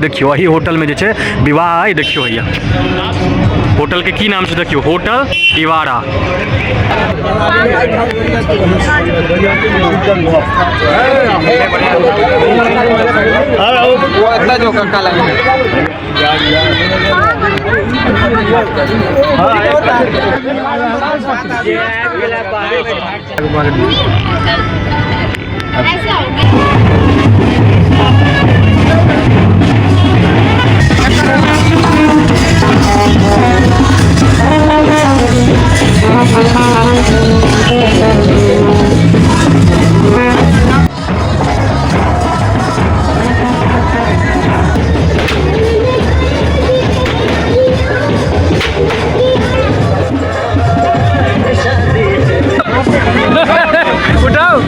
देखियौ एही होटल में जे छै विवाह है। देखियौ भैया होटल के की नाम छै, देखियौ होटल इवारा। उठाओ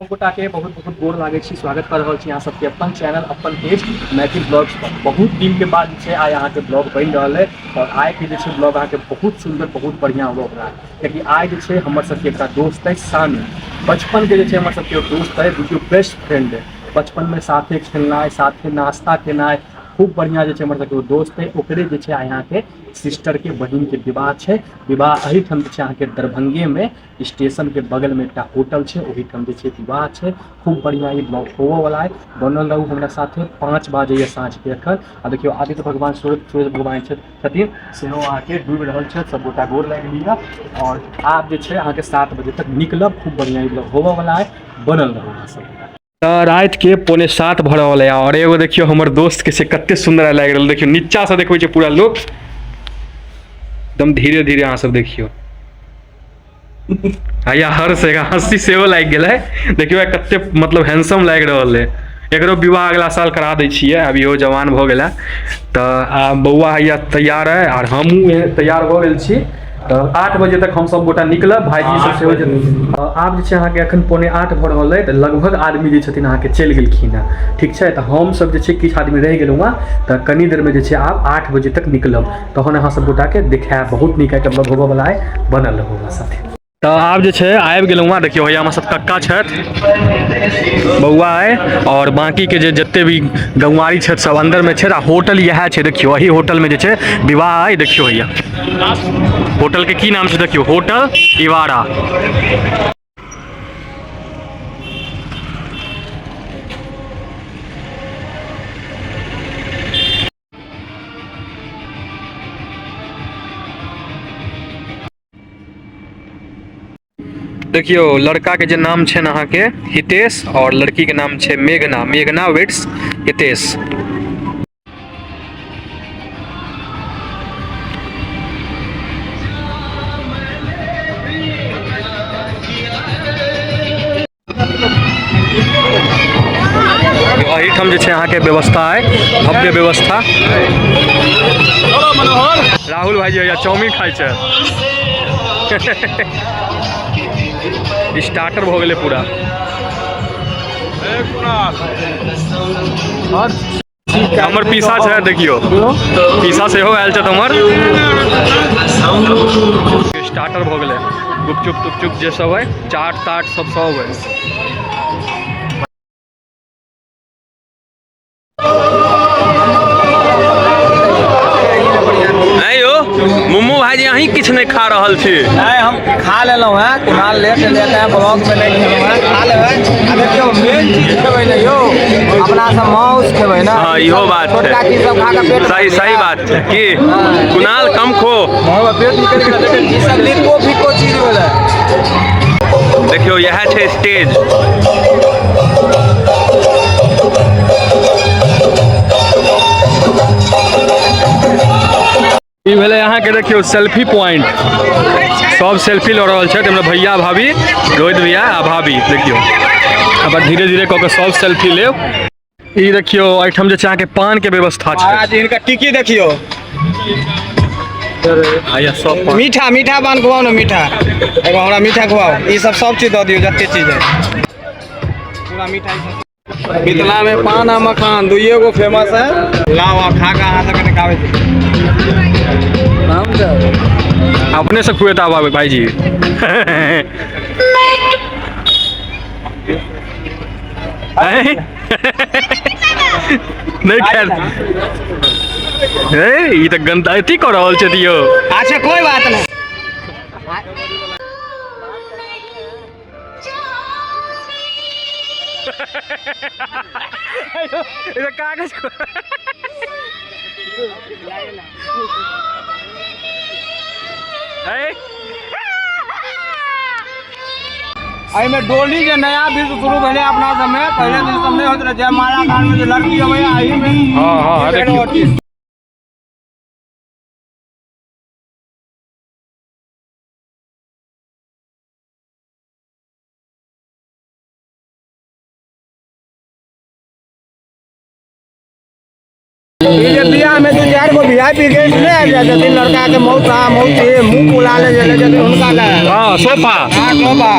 गोटा के बहुत बहुत गोर लागै छी, स्वागत कर रहल छी अहाँ सबके अपन चैनल अपन पेज मैथिल ब्लॉग्स पर। बहुत दिन के बाद जे छै आइ अहाँके ब्लॉग बनि रहल है और आइ के जे छै ब्लॉग अहाँके बहुत सुन्दर बहुत बढ़िआँ होबऽ वला है, कियाकि आइ जे छै हमर सबके एकटा दोस्त है सानू। बचपन के जे छै हमर सबके दोस्त है, बुझियौ बेस्ट फ्रेंड है। बचपन में साथे खेलनाइ साथे नाश्ता केनाइ खूब बढ़िआँ जे छै हमर सबके दोस्त है। ओकरे जे छै आइ अहाँके सिस्टर के बहिन के विवाह छै। विवाह एहिठाम जे छै अहाँके दरभंगे में स्टेशन के बगल में एकटा होटल छै, ओहिठाम जे छै विवाह छै। खूब बढ़िया ई ब्लॉग होबऽ वाला है, बनल रहू हमरा साथे। 5 बजे या साँझ के एखन। आ देखियौ आदित्य भगवान सूर्य भगवान छथिन सेहो अहाँके डूबि रहल छथि। सब गोटा गोर लागि लिअ और आब जे छै अहाँके 7 बजे तक निकलब। खूब बढ़िया ई ब्लॉग होबऽ वाला है, बनल रहू अहाँ सब गोटा। तऽ राति के 6:45 भऽ रहल है और एगो देखियौ हमर दोस्त के से कते सुंदर लागि रहल। देखियौ नीचा से देखबै छै पूरा लोक एकदम धीरे धीरे। अहाँ सब देखियौ हैया हर्ष एक हंसी सेहो लागि गेलै। देखियौ कते मतलब हैंडसम लागि रहल है। एकरो विवाह अगला साल करा दै छियै, अभी इहो जवान भऽ गेला। तऽ आब बौआ हैया तैयार है और हमहूँ तैयार भऽ गेल छी। तऽ 8 बजे तक हम सब गोटा निकलब, भाईजी सब सेहो जेथिन। आब जे छै अहाँके एखन 7:45 भऽ रहल अइ, तऽ लगभग आदमी जे छथिन अहाँके चलि गेलखिन हेँ, ठीक छै। तऽ हमसब जे छै किछु आदमी रहि गेलहुँ हेँ, तऽ कनी देरमे जे छै आब 8 बजे तक निकलब, तहन अहाँ सब गोटाके देखायब। बहुत नीक आइके ब्लॉग होबऽवला अइ, बनल रहू हमरा साथे। तऽ आब जे छै आबि गेलहुँ हेँ। देखियौ हैया हमर सब कक्का छथि, बौआ अइ और बाँकीके जे जते भी गौआरी छथि सब अन्दरमे छथि। आ होटल इएह छै, देखियौ एही होटलमे जे छै विवाह अइ। देखियौ हैया होटल के की नाम छै, देखियौ होटल इवारा। देखियौ लड़का के जे नाम छै अहाँके हितेश और लड़की के नाम छै मेघना, मेघना वेट्स हितेश। एहिठाम जे छै अहाँके व्यवस्था है, भव्य व्यवस्था। राहुल भाई जी चाउमीन खाइ छै, स्टार्टर भऽ गेलै पूरा। हमर पीसा छै, देखियौ पीसा सेहो आयल छथि हमर। स्टार्टर भऽ गेलै, गुपचुप तुपचुप जे सब है, चाट ताट सब सब है। नहीं यो मुम्मू भाईजी अहीं किछु नहीं खा रहल छी। नहीं हम खा लेलहुँ हैं, कुणाल लेट लेट है ब्लॉग में नहीं खेलहुँ हैं, खा लेबै। आ देखियौ मेन चीज खेबै ने यौ, अपना सब माउस खेबै ना। हाँ, इहो बात छै। छोटका चीज सब खा के पेट सही सही बात छै कि कुणाल कम खो, पेट निकलि गेल। ई सब लिको फिको चीज भेलै। देखियौ इएह छै स्टेज। ई भेलै अहाँके देखियौ सेल्फी पॉइंट, सब सेल्फी लऽ रहल छथि हमरा भैया भाभी, रोहित भैया आ भाभी। देखियौ अब धीरे धीरे कऽ के सब सेल्फी लेब। ई देखियौ एहिठाम जे छै अहाँके पान के व्यवस्था छै। महाराज हिनकर टिकी देखियौ, आया सब पान। मीठा मीठा पान खुआउ ने, मीठा एगो हमरा मीठा खुआउ। ई सब सब चीज दऽ दियौ, जते चीज है पूरा मीठा ई सब। मिथिला में पान आ मखान दुइये गो फेमस है। लाओ आ खा के अहाँ सबके देखाबै छी। अपने से खुएता आबै भाईजी। नहीं खैर ए ई तऽ गंदा अथी कऽ रहल छै दियौ। अच्छा कोई बात नहीं। कागज एहिमे डोली जे नया विध शुरू भेलै अपना सबमे, पहिले तऽ ई सब नहि होइत रहै। जयमाला काल में जे लड़की अबै एहिमे। हाँ हाँ देखियौ। ई जे बियाह में 2-4 गो वीआईपी गेस्ट नहि आबि जाइ छथिन, लड़का के मौसा मौसी मुँह फुला ले जे छथिन हुनका ले। हाँ सोफा। हाँ सोफा।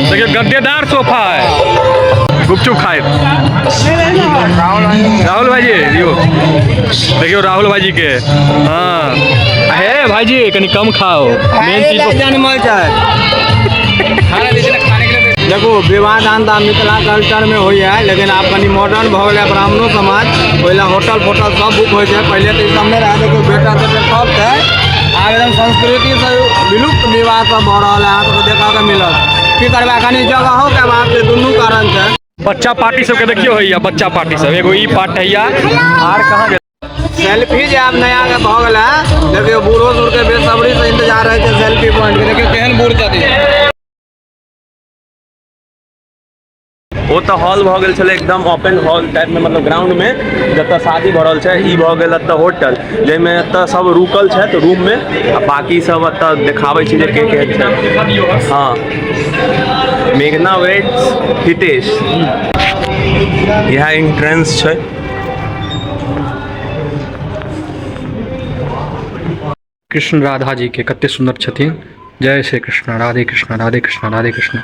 देखियौ गद्देदार सोफा है। गुपचुप खाए राहुल भाईजी दियौ। देखियौ राहुल भाईजी के। हाँ हे भाईजी कनी कम खाओ, मेन चीज खाए जानमल छै। देखो विवाह दान तऽ मिथिला कल्चर में होइए, लेकिन आब कनी मॉडर्न भऽ गेलै ब्राह्मणो समाज, ओहि लए होटल फोटल सब बुक होइ छै। पहिले तऽ ई सब नहि रहै, देखियौ बेटा तेटा सब छै। आब एकदम संस्कृति से विलुप्त विवाह सब भऽ रहल है, अहाँ सबके देखऽ के मिलत। की करबै, कनी जगहो के अभाव छै, दुनू कारण छै। बच्चा पार्टी सबके देखियौ होइए, बच्चा पार्टी सब एगो ई पार्ट हैया आर कहाँ गेल। सेल्फी जे आब नया के भऽ गेल है, देखियौ बूढ़ो सूढ़ के बेसब्री से इंतजार रहै छै सेल्फी पॉइंट के। देखियौ केहन बूढ़ छथिन। ओ तऽ हॉल भऽ गेल छलै एकदम ओपन हॉल टाइप में, मतलब ग्राउंड में जतऽ शादी भऽ रहल छै। ई भऽ गेल एतऽ होटल जाहिमे एतऽ सब रुकल छथि रूम में, आ बाकी सब एतऽ देखाबै छी जे के के छै। हाँ मेघना वेट्स हितेश, इएह एंट्रेंस छै। कृष्ण राधा जी के कते सुंदर छथिन। जय श्री कृष्ण, राधे कृष्ण, राधे कृष्ण, राधे कृष्ण।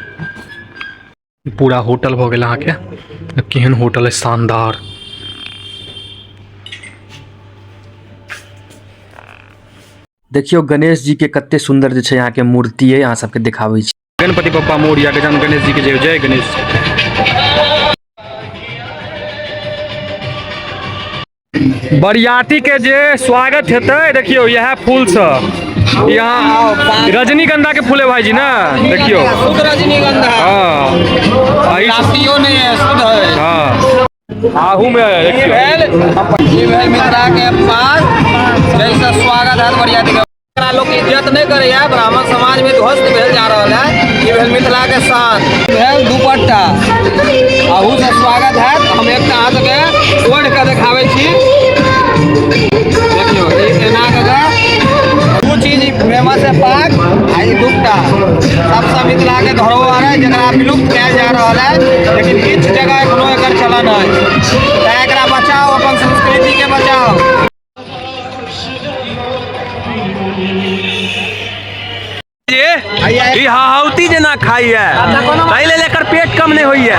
पूरा होटल भऽ गेल अहाँके। केहन होटल है शानदार। देखियौ गणेश जी के कते सुंदर जे छै अहाँके मूर्ति है, अहाँ सबके देखाबै छी। गणपति बप्पा मोरिया, गजानन गणेश जी के जय, जय गणेश। बरियाती के जे स्वागत हेतै देखियौ इएह फूल से। यहाँ रजनीगंधा के फूल है भाईजी ना, देखियौ। शुद्ध रजनीगंधा। हाँ। रातियो नहीं है, शुद्ध है। हाँ। आहू में है, देखियौ। ई भेल मिथिला के पास जैसे स्वागत है बरियाती के। एकरा लोग इज्जत नहीं करैया, ब्राह्मण समाज में ध्वस्त भेल जा रहल है। ई भेल मिथिला के शान। भेल दुपट्टा, अहू से स्वागत है। हम एकटा अहाँ सबके ओढ़ के देखाबै छी। देखियौ ई एना कऽ के दू चीज फेमस है, पाग आ ई दुपट्टा। सबसँ मिथिला के धरोहर है जकरा विलुप्त कयल जा रहल है, लेकिन किछु जगह एखनो एकर चलन है। तैं एकरा बचाउ, अपन संस्कृति के बचाउ। ई हाहाउती जेना खाइए, ताहि लेल एकर पेट कम नहि होइए।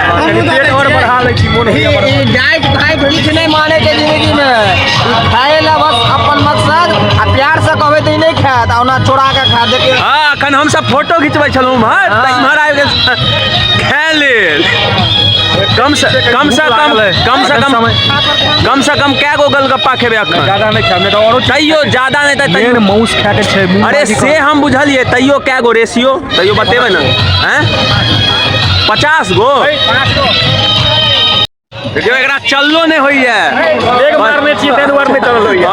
पेट और बढ़ा लै छी, मोन होइए बढ़ा। ई डाइट फाइट किछु नहि मानै छै जिंदगी में। ई खाय ला बस अपन मकसद, आ प्यार से कहबै तऽ ई नहि खायत, आ ओना चोरा के खायत। देखियौ। हाँ, अखन हमसब फोटो घिचबै छलहुँ उम्हर, तऽ इम्हर आबि गेल खाय लेल। कम से कम से कम कम से कम कम से कम कै गो गोलगप्पा खेबै अखन? ज्यादा नहि खायब, नहि तऽ औरो तैयो ज्यादा नहि तऽ मेन माउस खाय के छै। अरे से हम बुझलियै, तैयो कै गो रेशियो तैयो बतेबै ने? हैं 50 गो। देखियौ एकरा चललो नहि होइए। एक मारने छियै ताहि दुआरे नहि चलल होइए।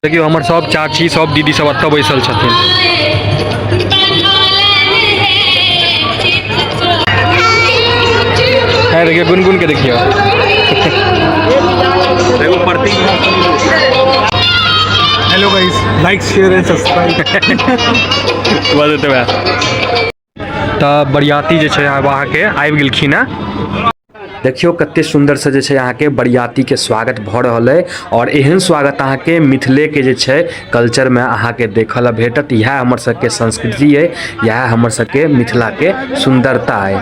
देखियौ हमर सब चाची सब दीदी सब एतऽ बैसल छथिन। है देखियौ गुनगुन के देखियौ। एगो Prateek. Hello guys, like share and subscribe. बस एतबे। तऽ बरियाती जे छै आब अहाँके आबि गेलखिन हँ। देखियौ कते सुन्दरसँ जे छै अहाँके बरियातीके स्वागत भऽ रहल अइ आओर एहन स्वागत अहाँके मिथिलेके जे छै कल्चरमे अहाँके देखऽ लए भेटत। इएह हमर सबके संस्कृति अइ, इएह हमर सबके मिथिलाके सुन्दरता अइ।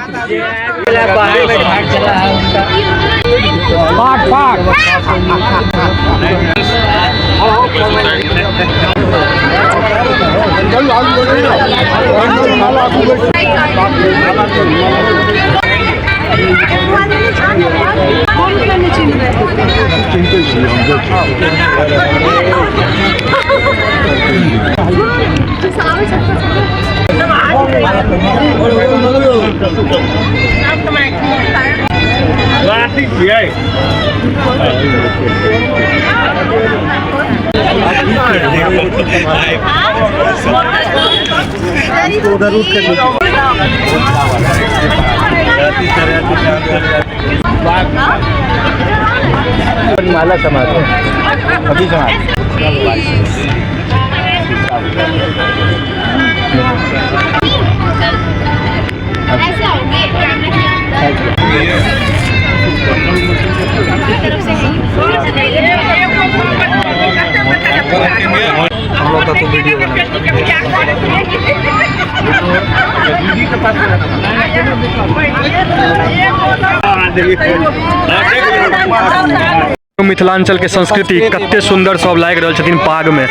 माला समाज अभी समाज। हम लोग का तो वीडियो बना मिथिलांचल के संस्कृति कते सुंदर सब लागि रहल छथिन पाग में।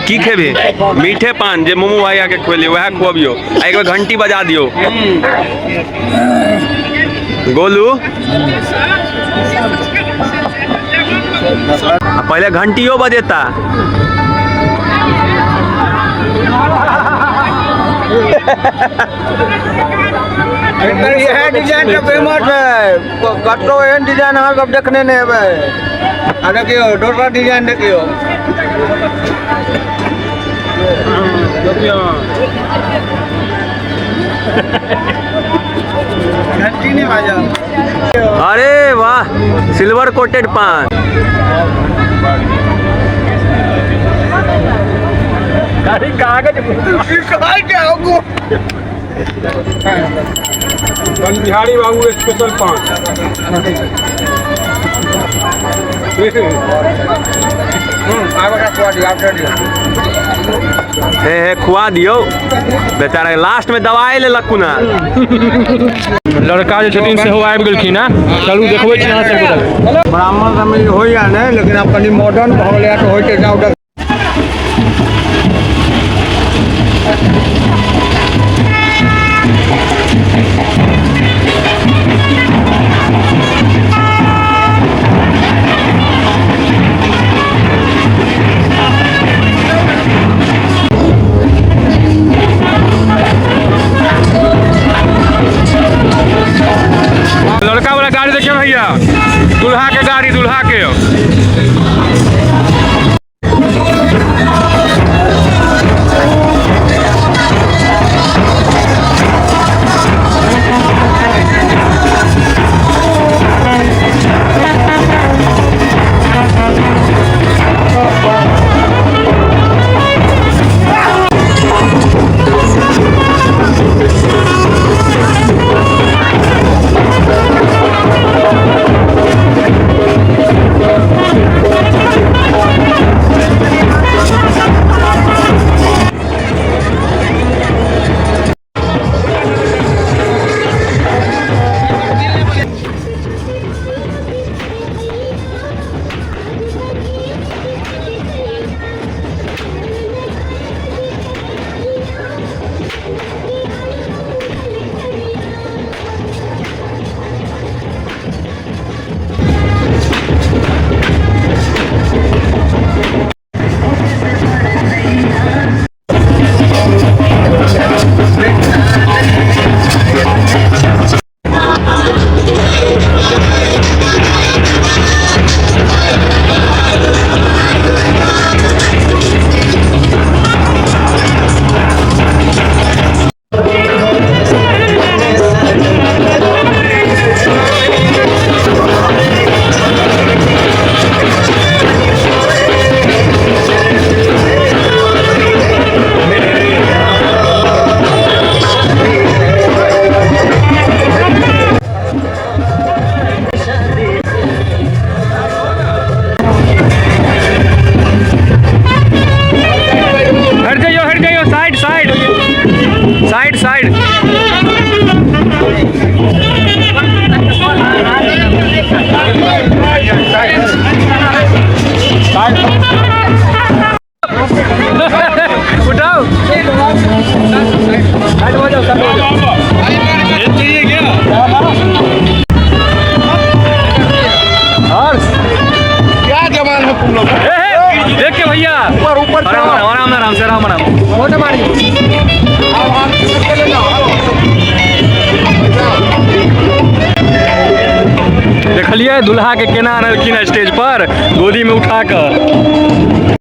की खेबे? मीठे पान जे मोमो भैया के खुएलियै वएह खुअबियौ। आ एक बेर घंटी बजा दियौ। गोलू पहले घंटियो बजेता। इएह डिजाइन के फेमस है, कतौ एहन डिजाइन अहाँ सब देखने नहि हेबै। आ देखियौ दोसर डिजाइन देखियौ। घंटी नहीं बाजल। अरे वाह, सिल्वर कोटेड पान। कागज बिहारी बाबू स्पेशल पान। हे हे खुआ दियौ बेचारा, लास्ट में दवाई लेलक कुना। लड़का जे छथिन सेहो आबि गेलखिन हँ। चलू देखबै छी अहाँ सबके। ब्राह्मण सबमे होइया नहि, लेकिन आब कनि मॉडर्न भऽ गेलै तऽ होइ छै। जाउ लड़का वाला गाड़ी देखियौ भैया, दुल्हा के गाड़ी, दुल्हा के। आराम से, आराम आराम। फोटो मारी। देखलियै दुल्हा के केना आनलखिन स्टेज पर गोदी में उठा कऽ।